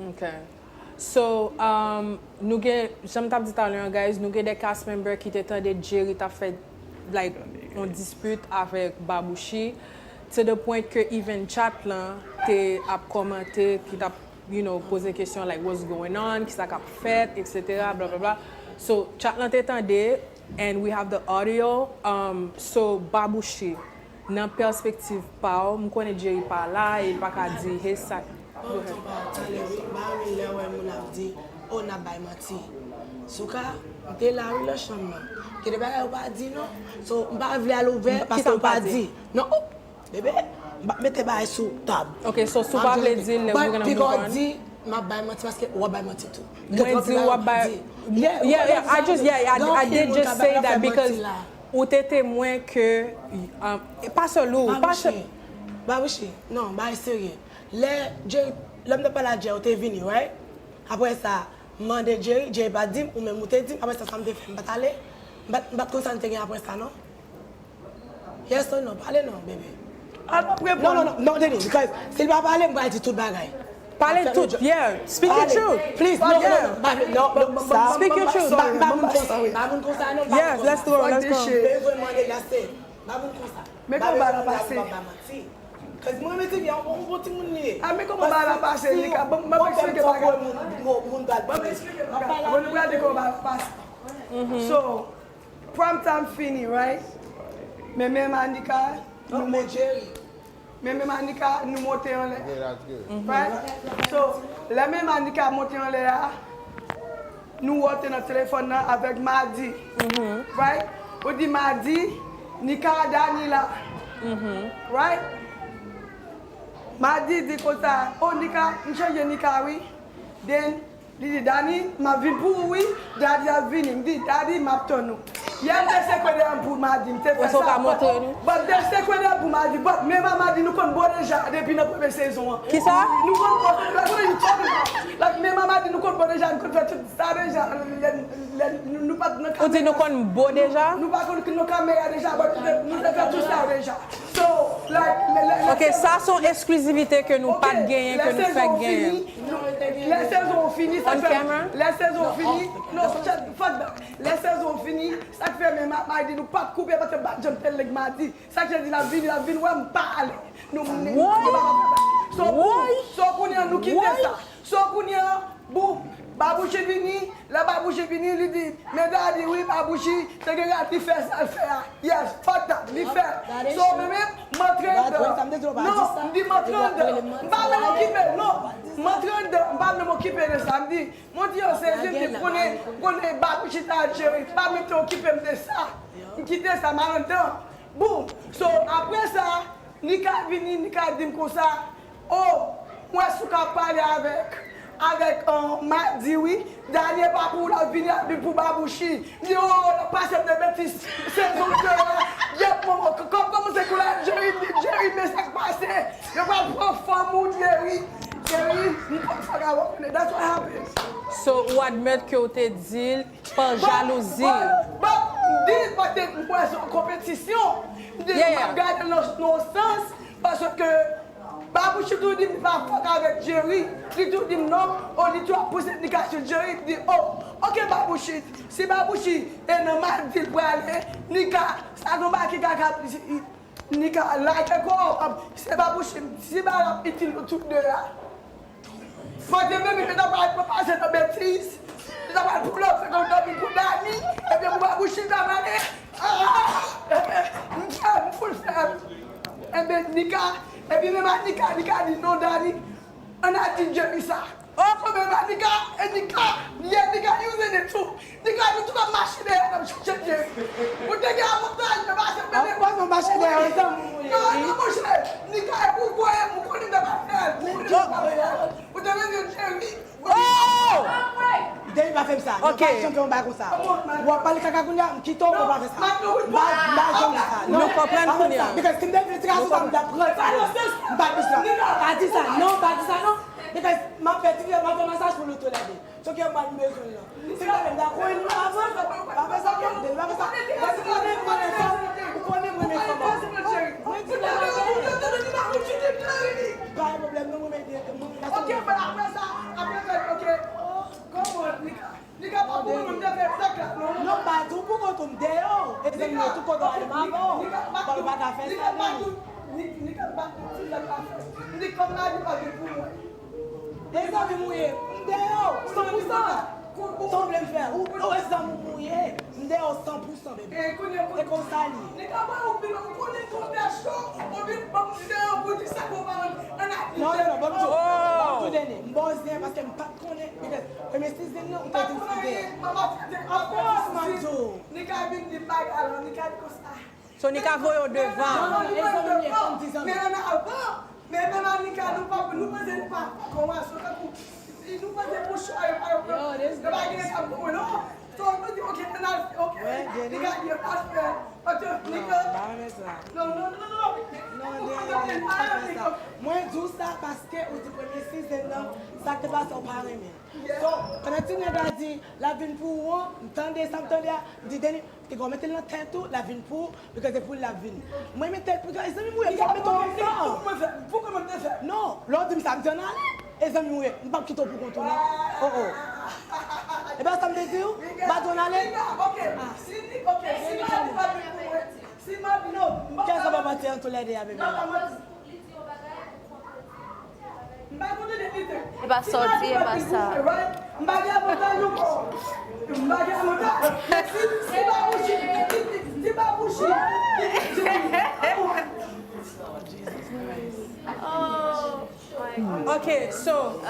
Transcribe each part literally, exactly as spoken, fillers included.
Ok. So, um, nou gen, jan m t ap di talè an, guys, nou gen de cast member ki te tande Jerry t ap fè, like, yon dispit avèk Babouchi, to the point ke even chat lan te ap kòmante, ki t ap, you know, poze kesyon, like, what's going on, kisa k ap fèt, et cetera, bla, bla, bla. So, chat lan te tande, and we have the audio. Um, so, Babouchi, nan pèspektiv pa w, m konnen Jerry pa la, e l pa ka di, hey, sa. Bon, tonton pa talè, wi. M pa renmen lè w wè moun ap di, oh, n ap bay manti. Souka, m te la, wi, nan chanm nan. Gen de bagay ou pa di, non. So, m pa vle al ouvè, paske ou pa di. Non, oh, bebe, m pa mete bagay sou tab. Ok, so, si w pa vle di l, we're gonna move on. But piga w di, m ap bay manti, paske w ap bay manti tou. Mwen di w ap bay. Yeah, yeah, I just, yeah, I, I did just say that because ou te temwen ke, um, e pa sèl ou, pa sèl. Babouchi, Babouchi, non, bagay serye. Lè Jerry, lè m te pale a Jerry, ou te vini, right? Apre sa, m mande Jerry, Jerry pa t di m, ou menm ou te di m, apre sa, sa m te fè, m pa t ale. M pa t, m pa t konn sa n te gen apre sa, non. Yes or no? Pale non, bebe. Al p ap reponn. Non, non, non, non, Denis, because si l pa pale, m pral di tout bagay. Pale tout, yeah. Speak your truth. Please, non, non, non, non, non, non, sa. Speak your truth. M pa, m pa moun konsa, wi. M pa moun konsa, non, m pa moun konsa. Yes, let's go, let's go. Bezwen mande l ase. M pa moun konsa. Men kòman bagay la pase? Cause mwen menm ti fi, yon bon, bon timoun li ye. A, men kòman bagay la pase, Nika? Ban m, ban m eksplike bagay. Ban m eksplike bagay. Bon, nou prale kòman bagay la pase. So, prime time fini, right? Men menm a Nika, nou monte. Men menm a Nika, nou monte anlè. Right? So, lè menm a Nika monte anlè a, nou wè w te nan telefòn nan avèk Madi. Right? Ou di Madi, Nika, Dani la. Right? Madi di konsa, oh, Nika, m chanje Nika, wi. Then, li di, Dani, m ap vin pou ou, wi. Dadi ap vini. M di, Dadi, m ap tann ou. Yè, m te sekwe dèyè m pou Madi. M te fè sa. But m te sekwe dèyè m pou Madi. But men Madi, nou konn bon deja depi nan premye sezon an. Kisa? Nou konn bon, like, what are you talking about? Like, men Madi, nou konn bon deja, nou konn fè tout sa deja. Lè, lè, nou, nou pa t nan kamera. Ou di nou konn bon deja? Nou pa konn nan kamera deja, but nou te, nou te fè tout sa deja. So, like, lè, lè, lè sezon fini. Ok, sa se yon eksklizivite ke nou pa t genyen, ke nou fèk genyen. Lè sezon fini, sa fè, lè sezon fini, non, fuck that. Lè sezon fini, sa k fè men Madi nou p ap koupe, paske m pa t janm tèl nèg Madi. Sa k fè di l ap vini, l ap vin wè m pa ale. Nou, nou, nou pa fè bagay. So, pou, so, kounye a, nou kite sa. So, kounye a, boum, Babouchi vini, lè Babouchi vini, li di, men Dadi, wi, Babouchi, te gen rad li fè sa l fè a. Yes, fuck that, li fè. So, men, men, m antre anndan. Non, m di m antre anndan. M pa menm okipe, non. M antre anndan, m pa menm okipe de sa. M di, Mon Dieu, se jim di konnen, konnen Babouchi ta Jerry, pa menm te okipe m de sa. M kite sa, m al anndan. Boum. So, apre sa, Nika vini, Nika di m konsa, oh, m wè Souka pale avèk, avèk, euh, Madi, wi. Dani pa pou l ap vini, ap vin pou Babouchi. M di, oh, l ap pase m de betiz, sezon de a. Yèp, mwen, kòm, kòm se kou la, Jerry, m di, Jerry, men sa k pase. Yo pral pran fanm ou, Jerry. Jerry, m konn sa ka wè, that's what happened. So, ou admèt ke w te di l pa jalouzi. But, but, m di l paske m wè se yon konpetisyon. M di l m ap gade l nan, nan yon sans, paske Babouchi tou di m li pa fuck avèk Jerry. Li tou di m non, oh, li tou ap pouse Nika sou Jerry. M di, oh, ok, Babouchi. Si Babouchi e nan Madi l prale, Nika, sa gon bagay ki ka, ka, Nika, like kò w, se pa pou si, si bagay la ap itil nou tout de a. Fò te menm, li ta pral pase nan betiz, li ta pral pull up senkant dola pou Dani, ebyen pou Babouchi ta prale. Ah! Ebyen, m full fè. Ebyen, Nika, epi menm a Nika, Nika di non, Dani, ann al di Jerry sa. Oh, men Nika, e Nika, yeah, Nika using it too. Nika, nou tout ap mache dèyè, n ap chache Jerry. Ou te gen avantaj, men pa se mwen. Ou pa mache dèyè ansanm. Non, non, monchè. Nika, e pou voye, m konnen m te pa fè l. M konnen m te pa fè l. Ou te bezwen Jerry. Oh! Jerry pa fè m sa. Non, pa janm fè yon bagay konsa. W ap pale kaka kounye a, m kite w, men pa fè sa. M pa, m pa janm fè sa. Non, nou konprann kounye a. Because si m te vle ti gason sa, m t ap pran sa. M pa bezwen. Pa di sa, non, pa di sa, non. Because m ap fè ti, m ap fè masaj pou nou tou lè de. So ke mwen m bezwen l lan. Si w ta menm dakò, nou avan. Pa fè sa, pa fè sa. Paske ou konnen mwen renmen fanm. Ou konnen mwen renmen fanm. Mwen di la. Pa gen pwoblèm, non, mwen renmen moun. Ok, but apre sa, apre Tout kote w ale m avè w. Bon, nou pa ka fè sa, Dani. Mezanmi, m ye, m dèyè w, san pou san. Sa w vle m fè? Ou, ou e zanmi m ou ye, m dèyè w san pou san, bebe. E konsa l ye. Non, non, non, ban m di w, ban m di w, Dani, m ba w zen paske m pa t konnen, because premye season nan, ou te di m fidèl. Of course, m ap di w. So Nika voye w devan. Men ann avan, men menm Anika, nou pa, nou panse nou pa kòmanse, tankou, nou panse pou cho a, yo pa, yo pa gen jan pou mwen, non. So, nou di, ok, ann al fè, ok, Nika di, ann al fè, paske Nika, non, non, non, non, non, non. Mwen di w sa paske ou di premye season nan, sa k te pase w pa renmen. So, pandan ti nèg la di, l ap vin pou ou an, m tande sa m tande a, m di, Dani, Piga w mete l nan tèt ou, l ap vin pou ou, because se pou li l ap vin. Mwen mete l, piga, e zanmi m ou ye, fò m mete w nan tan. Pou kòman m te fè? Non, lè w di m sa, m di ann ale. E zanmi m ou ye, m p ap kite w pou kont ou non. Oh, oh. E pa sa m te di w? M pa di w ann ale? Kiyès sa pa pati an toulède a, bebe? E pa sa w di, e pa sa. Ok, so,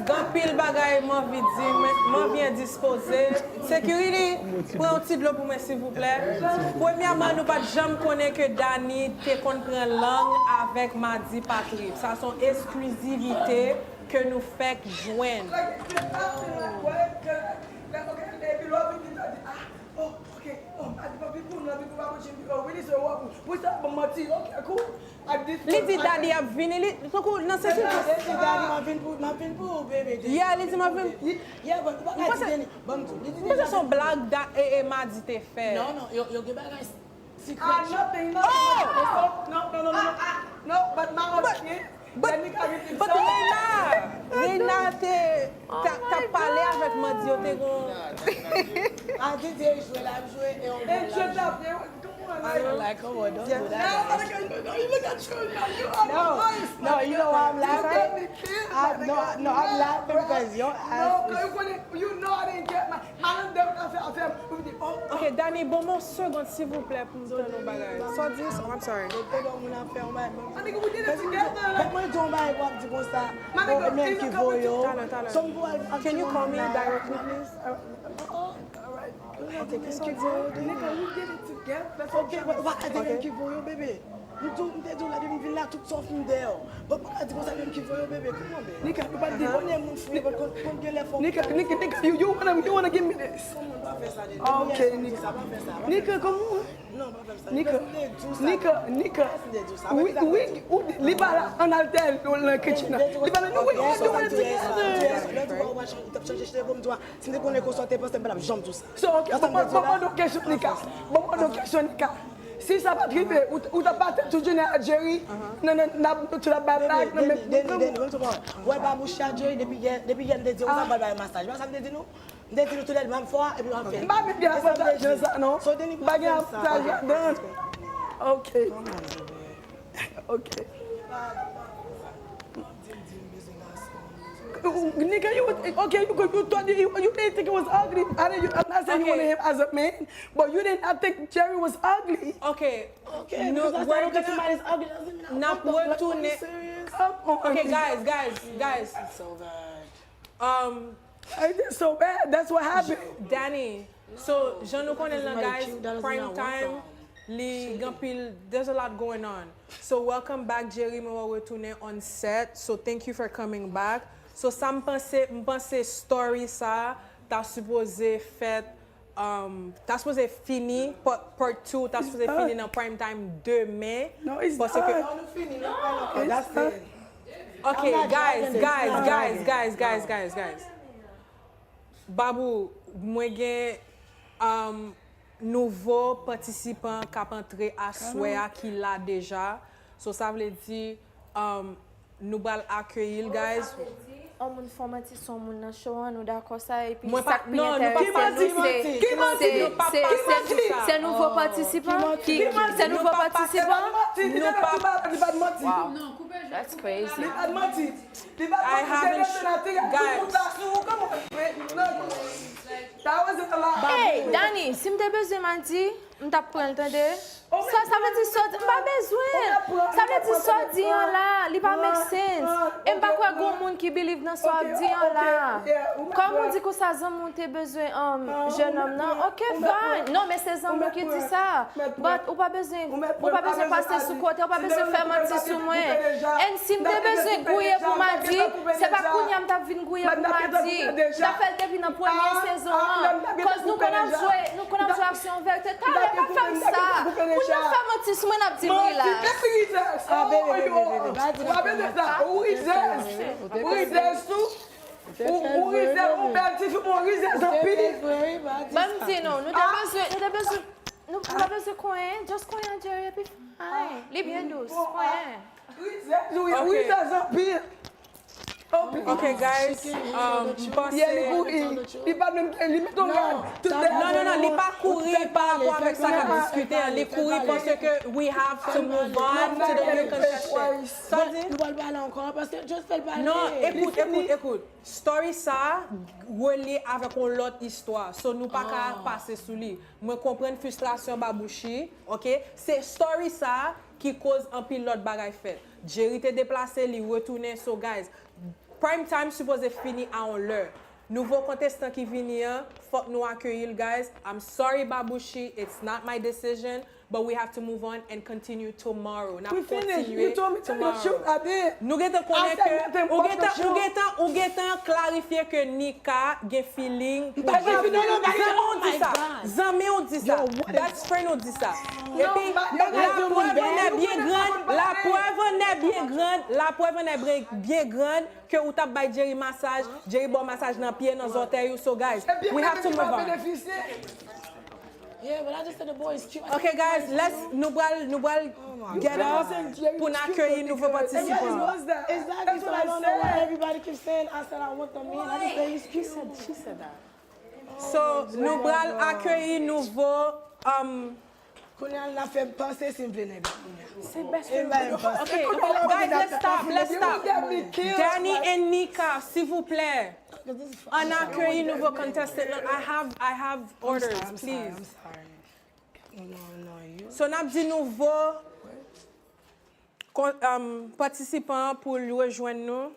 gen anpil bagay m anvi di, men m anvi endispoze. Security, pran yon ti dlo pou mwen, silvouplè. Premyèman, nou pa t janm konnen ke Dani te konn pran lang avèk Madi pa trip. Sa se yon esklizivite ke nou fèk jwenn. Li di Dadi ap vini, li tankou nan sensi. Li di Dadi, m ap vin pou, m ap vin pou ou, bebe. Yeah, li di m ap vin. Yeah, but ou pa ka di Deni. Ban m di w. Li di Deni. M panse se yon blag da, e, e, Madi te fè. Non, non, yo, yo gen bagay secret. Ah, nothing, nothing. Oh! No, no, no, no, no. No, but my husband, But, but Reina, Reina te t ap pale avèk Madi, yo te gon. Madi te jwe, l ap jwe e yon bèl la. I don't like her word. Don't do that. No, no, you know why I'm laughing? I, no, no, I'm laughing because your ass is. Ok, Dani, ban m yon segond, silvouplè, pou m tande yon bagay. Sa w di, I'm sorry. Fèk mwen di yon bagay pou w ap di konsa, oh, e menm ki voye w. Talè, talè. Can you call me directly, please? Ok, kisa w di? Ok, ou pa ka di menm ki voye w, bebe. M di w, m te di w la, depi m vin la, tout sa w fin dèyè w. Bon, pa ka di konsa, menm ki voye w, bebe. Kòman, bebe? Nika, nou pa t di. Konnen moun fou yo pa t konn, konn gen lè fò. Nika, Nika, Nika, you, you wanna, you wanna give me this? Kòman, pa fè sa, Nika. Ok, Nika. Nika, kòman? Non, pa fè sa. Nika, Nika, Nika. Wi, wi, li pa la, ann al dèyè l nan kitchen nan. Li pa la, no, we don't do it together. Lè w di w pa w pa chan-, w t ap chanje cheve pou m di w a, si m te konnen konsa w te panse m pa t ap janm di w sa. So, ok, ban m, ban m mande w kesyon, Nika. Ban m mande w kesyon, Nika. Si sa pa t rive, ou, ou t ap pase tout jounen ak Jerry, nan, nan, nan, tout ap bay blag, nan men. Deni, Deni, Deni, ban m di w, wè pa bouch a Jerry, depi yè, depi yè m te di w sa, pral bay masaj. Pa sa m te di nou? M te di nou toulède m ap fè, epi w ap fè. M pa menm gen avantaj nan sa, non. M pa gen avantaj ladan. Ok. Ok. Nigga, you, okay, you, you thought you, you didn't think it was ugly. I didn't, I'm not saying you wanted him as a man, but you didn't, I think Jerry was ugly. Okay. Okay, because I said, okay, somebody's ugly doesn't mean I want them. Like, are you serious? Come on. Okay, guys, guys, guys. So bad. Um, It's just so bad. That's what happened. Dani, so, jan nou konnen l lan, guys, prime time, li gen anpil, there's a lot going on. So, welcome back, Jerry, mwen wè w retounen on set. So, thank you for coming back. So, sa m panse, m panse story sa ta sipoze fèt, um, ta sipoze fini, part, part two, ta sipoze fini nan prime time demen. No, it's not. Non, nou fini, nou pa nan part two. Okay, guys, guys, guys, guys, guys, guys, guys. Babou, mwen gen, um, nouvo patisipan k ap antre aswè a ki la deja. So, sa vle di, um, nou pral akeyi l, guys. Yon moun fè w manti sou yon moun nan show an, nou dakò sa, epi sa k pi enterese nou se, se, se, se, se nouvo patisipan ki, se nouvo patisipan. Wow, that's crazy. Hey, Dani, si m te bezwen manti, m t ap pran l, tande. Sa, sa vle di sa w di, m pa bezwen. Sa vle di sa w di an la, li pa make sense. E m pa kwè gon moun ki believe nan sa w ap di an la. Kòm ou di konsa zanmi w te bezwen um, jennonm nan, ok, fine. Non, men se zanmi w ki di sa. But ou pa bezwen, ou pa bezwen pase sou kote, ou pa bezwen fè manti sou mwen. And si m te bezwen gouye pou madi, se pa kounye a m t ap vin gouye pou madi. M t ap fè l depi nan premye sezon an. Cause nou konn ap jwe, nou konn ap jwe aksyon verite. Talè pa fè m sa. Pou n ap fè manti sou mwen, n ap di m relax. Ou rizèz, ou bèl tifi, ou rizèz anpil. Ban m di nou, nou te bezwen, nou te bezwen, nou pa bezwen konyen, just konyen Jerry epi fine. Li byen dous, konyen. Rizèz, ou rizèz anpil. Ok, guys, um, m panse. Yeah, li kouri. Li pa menm, li met yon gad. Non, non, non, li pa kouri pa rapò avèk sa k ap diskite an. Li kouri paske we have to move on to the new contestant. Sa w di? Nou pral pale ankò, paske just fè l pale. Non, ekout, ekout, ekout. Story sa a relye avèk yon lòt istwa. So, nou pa ka pase sou li. Mwen konprann fristrasyon Babouchi, ok? Se story sa a ki koz anpil lòt bagay fèt. Jerry te deplase, li retounen. So, guys, Prime Time sipoze fini a yon lè. Nouvo kontestan ki vini an, fòk nou akeyi l, guys. I'm sorry, Babouchi, it's not my decision, but we have to move on and continue tomorrow. N ap kontinye tomorrow. Nou gentan konnen ke ou gentan, ou gentan, ou gentan klarifye ke Nika gen feeling pou Jerry. Zanmi w di sa. Zanmi w di sa. Best friend ou di sa. Epi, laprèv an è byen grann, laprèv an è byen grann, laprèv an è byen grann ke ou t ap bay Jerry masaj, Jerry ba w masaj nan pye, nan zòtèy ou. So, guys, we have to move on. Yeah, but I just said the boy is cute. Ok, guys, let's, nou pral, nou pral get up pou n akeyi nouvo patisipan. Exactly, so I don't know why everybody keeps saying, I said I want the man. I just say he's cute. She said, she said that. So, nou pral akeyi nouvo, um, Kounye a, l ap fè m panse si m vle nèg la kounye a. Se best friend. Ok, ok, guys, let's stop, let's stop. Danny and Nika, silvouplè. Ann akeyi nouvo contestant lan. I have, I have orders, please. So, n ap di nouvo kon-, um, patisipan an pou l rejwenn nou.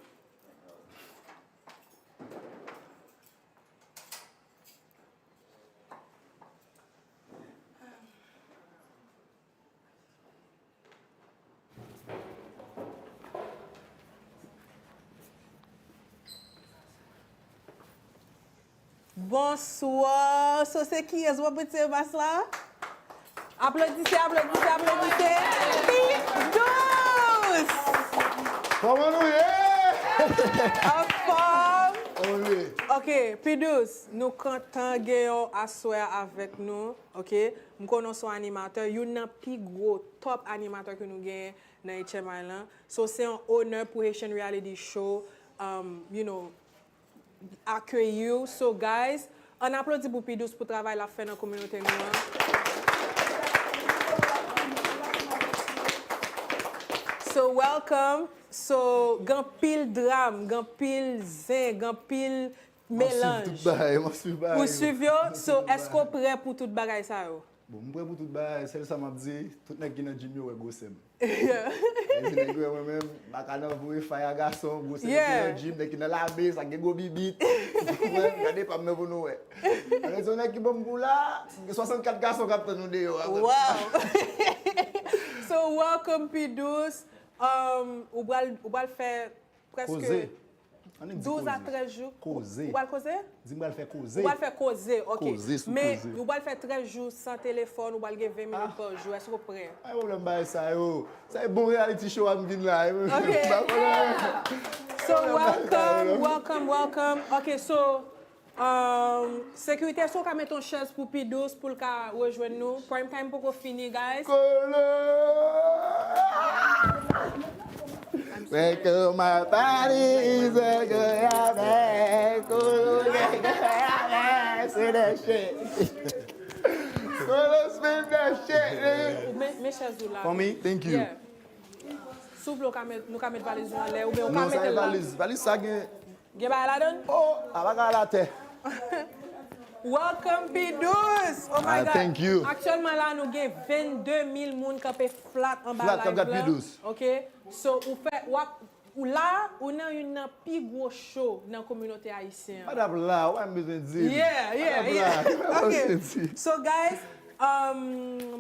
Bonswa! So, se kiyès w ap retire mas la? Aplodise, aplodise, aplodise. Pi Dous! Kòman nou ye? Anfòm? Anfòm. Ok, Pi Dous, nou kontan gen w aswè a avèk nou, ok? M konnen w se yon animatè, youn nan pi gwo top animatè ke nou genyen nan H M I lan. So, se yon onè pou Haitian Reality Show, um, you know, akeyi w. So, guys, ann aplodi pou Pi Dous pou travay l ap fè nan kominote nou an. So, welcome. So, gen anpil dram, gen anpil zen, gen anpil melanj. M ap swiv tout bagay, m ap swiv bagay yo. Ou swiv yo? So, èske w prè pou tout bagay sa yo? Bon, m prè pou tout bagay, sèl sa m ap di, tout nèg ki nan gym yo wè gwosè m. Yeah. Nèg yo wè mwen menm, m pa ka nan voye fay a gason, gwosè nèg ki nan gym, nèg ki nan lame, sa gen gwo bibit. Ou konprann? Gade pa m nan pou nou wè. Alò, se yon nèg ki ban m kou la, gen swasannkat gason k ap tann nou deyò a. Wow. So, welcome, Pi Dous. Um, ou pral, ou pral fè prèske douz a trèz jou. Koze. Ou pral koze? Di m pral fè koze. Ou pral fè koze, ok. Koze sou koze. Men, ou pral fè trèz jou san telefòn, ou pral gen ven minit pa jou. Èske w prè? Pa gen pwoblèm bagay sa yo. Sa e bon reality show a m vin la. Ok. M pa konnen. So, welcome, welcome, welcome. Ok, so, Um, sekirite, èske w ka mete yon chèz pou Pi Dous pou l ka rejwenn nou? Prime time poko fini, guys. Kolo! Wake up my body, is a good habit. Say that shit. Gonna spin that shit, nigga. Ou men, men chèz ou la. For me? Thank you. Yeah. Souple, ou ka met, nou ka met valiz ou anlè, oubyen ou ka Non, sa mete e l la. Valiz. Valiz sa gen. Gen bagay ladan l? Oh, a bagay la tè. Welcome, P Douce! Oh my Ah, God! Thank you. Aktyèlman la, nou gen vennde mil moun kanpe flat anba Flat, k ap live gad la. P Douce. Ok? So, ou fè, w ap, ou la, ou nan youn nan pi gwo show nan kominote ayisyen an. Madam la, ou pa bezwen di. Yeah, yeah, Madam yeah. La, ou pa bezwen Ok. di. So, guys, um,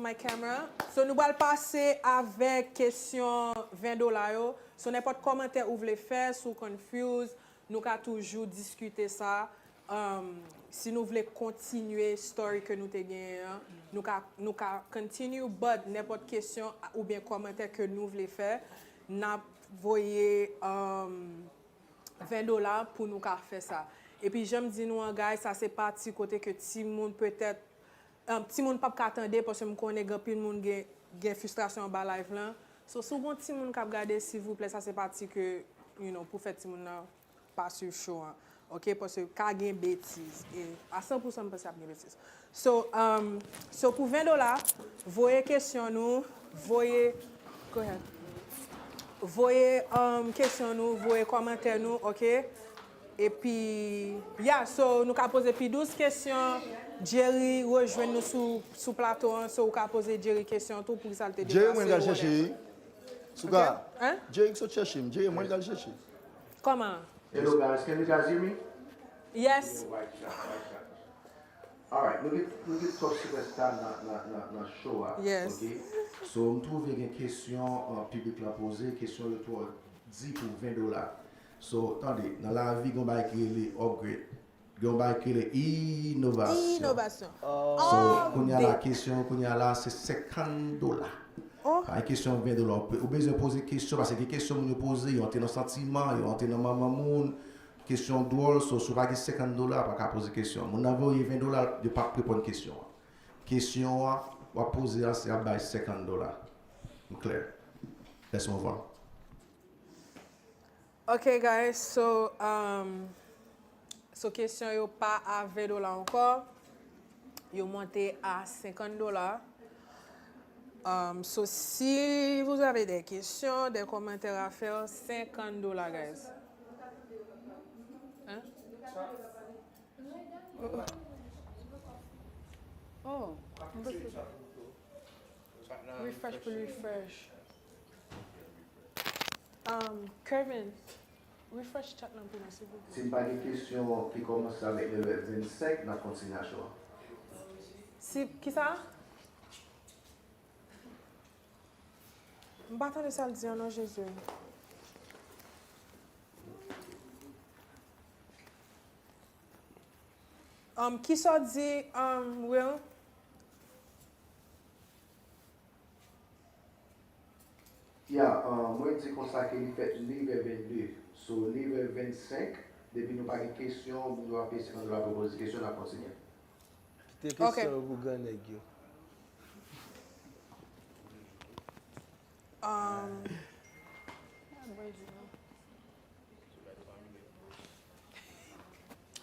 my camera. So, nou pral pase avèk kesyon ven dola yo. So, nenpòt kòmantè ou vle fè, si w confuse, nou ka toujou diskite sa. Um, si nou vle kontinye story ke nou te genyen an, nou ka, nou ka continue, but nenpòt kesyon oubyen kòmantè ke nou vle fè, n ap voye um, ven dola pou nou ka fè sa. Epi jan m di nou an, guys, sa se pati kote ke timoun petèt, um, timoun p ap ka tande, paske m konnen gen anpil moun gen, gen fristrasyon anba live lan. So, si w gen timoun k ap gade, silvouplè, sa se pati ke, you know, pou fè timoun nan pa swiv show an. Ok, paske ka gen betiz. E a san pou san m panse ap gen betiz. So, um, so pou ven dola, voye kesyon nou, voye, go ahead. Voye um, kesyon nou, voye kòmantè nou, ok? Epi, yeah, so nou ka poze P Douce kesyon. Jerry rejwenn nou sou, sou plato an, so ou ka poze Jerry kesyon tou pou sa l te Jerry, mwen deplase al ou chèche. whatever. Souka, Hein? Jerry sot chèche m. Jerry, mwen al chèche. Kòman? Hello guys, can you guys hear me? Yes. White shot, white shot. Alright, nou gen nou gen top superstar nan nan nan nan show a. Yes. Ok. So m twouve gen kesyon uh, piblik la poze, kesyon yo twò di pou ven dola. So tande, nan lavi gen yon bagay ki rele upgrade. Gen yon bagay ki rele inovasyon. Inovasyon. So kounye a la kesyon kounye a la se senkant dola. Oh. Pa kesyon ven dola. Ou pe- ou bezwen poze kesyon paske gen kesyon moun yo poze, yo antre nan santiman, yo antre nan manman moun. Kesyon dwòl, so si w pa gen senkant dola, ou pa ka poze kesyon. Moun nan voye ven dola, yo p ap reponn kesyon an. Kesyon an, w ap poze a, se ap bay senkant dola. M klè. Let's move on. Ok, guys, so, um, so kesyon yo pa a ven dola ankò. Yo monte a senkant dola. Um, so, si vous avez des questions, des commentaires à faire, senkant dola, guys. Hein? Oh, refresh pou refresh. Um, Kervin, refresh chat lan pou nou, silvouplè. Si m pa gen kesyon ki kòmanse avèk nimewo vennsenk, n ap kontinye a show a. Si, kisa? M pa tande sa l di an non Jezi. Um, kisa w di, um, Will? Ya, uh, mwen di konsa ke li fèt neve vennde. So, neve vennsenk, depi nou pa gen kesyon, moun yo ap peye senkant dola pou poze kesyon, n ap kontinye. Kite kesyon yo pou gran nèg yo. Um,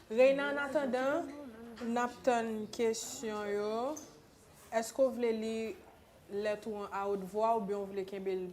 Reina, an atandan, n ap tann kesyon yo. Èske w vle li lèt ou an a wot vwa oubyen w vle kenbe l